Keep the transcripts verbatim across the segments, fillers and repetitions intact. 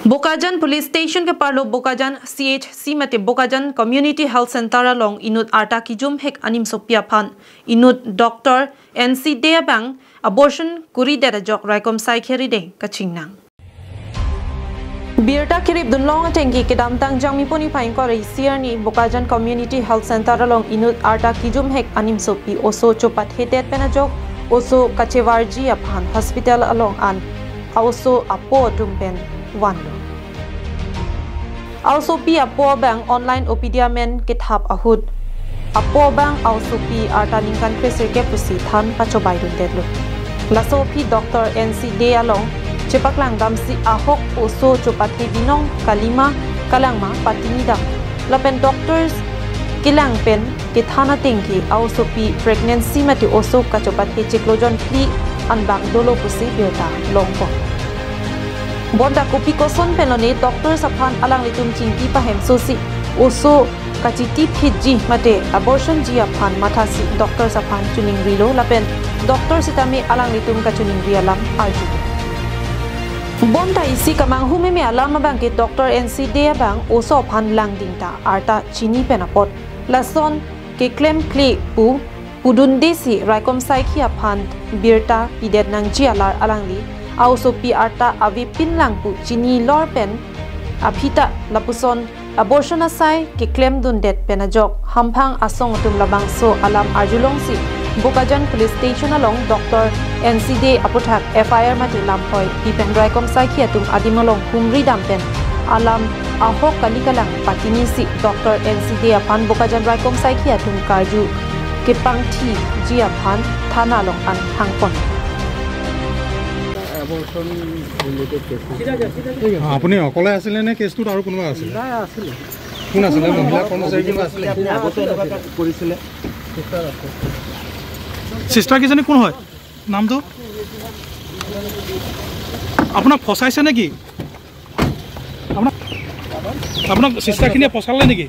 Bokajan Police Station keparlo Bokajan C H C mate Bokajan Community Health Center along inut arta kijumhek animsopi aphan inut Doctor N C Dey abang abortion kuridet ajok raikom saikhi arideng kachingnang. Birta kirip dunlong atengke kedamtang Jangmi poni phaingkor isi arni Bokajan Community Health Center along inut arta kijumhek animsopi oso chopathedet pen ajok oso kachevarji aphan hospital along an a-oso apo atum pen vanlo. A-osopi apo abang online O P D amen kethap ahut apo abang a-osopi arta ningkan kresirkep pusi than pachobaidundetlo. Laso aphi Doctor N C Dey along chepaklang damsi ahok oso chopathe binong kalima kalangma patinidam. Lapen doctors kelang pen kethan atengke a-osopi pregnancy mate oso kachopathe chiklo jon phli anbak dolo pusi birta longpo. Bonta kopi koson pen lone doctors aphan alanglitum chingki pahemsosi oso kachitiphitji mate abortionji aphan mathasi doctors aphan choningrilo lapen doctor sitame alanglitum kachoningri alam arjulo. Bonta isi kamanghu meme alam abangke Doctor N C Dey abang oso aphan langding ta arta chini pen apot. Lason keklemkle pu pudundesi raikom saikhi aphan birta pidet nangji alar alangli a-osopi arta avepin lang pu chinilor pen aphi ta lapuson abortion asai keklemdundet pen ajok hamphang asong atum labangso alam arjulongsi Bokajan Police Station along Doctor N C Dey aputhak F I R mate lamphoi pi pen raikom saikhi atum adim along humri dam pen alam ahok kali kalang patinisi Doctor N C Dey aphan Bokajan raikom saikhi atum karju kepangthiji aphan thana along an hangpon. Abortion related case. আপুনি অকলে আছিলে নে কেছটোত আৰু কোনোবা আছিলে? নাই, আছিলে। কোন আছিলে? মহিলা কৰ্মচাৰী কোনোবা আছিলে? আপুনি আগতে এনেকুৱা কৰিছিলে? চিষ্টাৰ কেইজনী কোন হয়? নামটো? আপোনাক ফচাইছে নেকি? আপোনাক আপোনাক চিষ্টাৰখিনিয়ে ফচালে নেকি?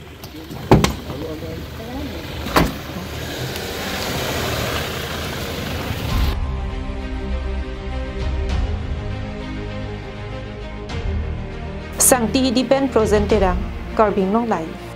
Sangti Hidi pen Projen Terang, Karbi Anglong Live.